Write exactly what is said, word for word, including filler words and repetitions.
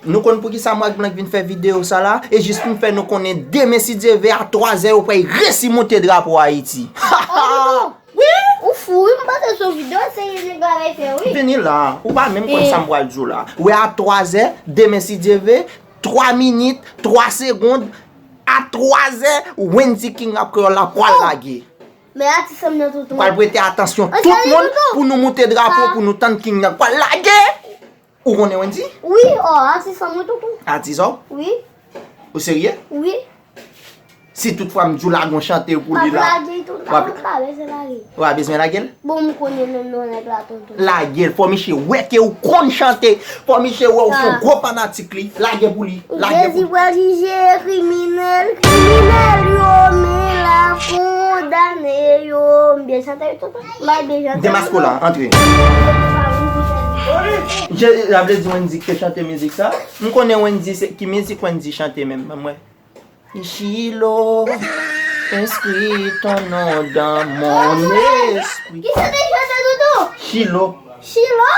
Nou konn poukisa Marc Blanc vin fè videyo sa la? E jis pou m fè nou konnen, demen, si Dye vle, a twazè, yo pral resi monte drapo Ayiti. Wi! Ou fou, wi, m panse se yon videyo, se yon nèg la fè, wi. Vini la, ou pa menm konn sa m pral di w la. Wè, a twazè, demen, si Dye vle, twa minit, twa segond, a twazè, Wendy King Rap Kreyòl la pral lage. Men atis an m nan, tonton. Pral prete atansyon tout moun pou nou moute drapo, pou nou tann King nan pral lage. Ou konnen Wendy? Wi, oh, atis an mwen, tonton. Atis an? Wi. Ou serye? Wi. Si tout fwa m di w lage yon chante pou li la, lage tonton, w ap, m pa bezwen lage. W ap bezwen lage l? Bon, m konnen non, non, nèg la, tonton. Lage l, fò misye wè ke ou konn chante, fò misye wè ou se yon gwo fanatik li. Lage pou li, lage pou li. Jezi pral jije kriminèl, kriminèl yo, men l ap kondane yo. M byen chante, tonton. M pa byen chante. Demasko la, antre. Je, sa vle di Wendy ki te chante mizik sa? M konnen Wendy, se, ki mizik Wendy chante menm, ban m wè. Chilo, inscris ton nom dans mon esprit. Kisa te chante, tonton? Chilo. Chilo?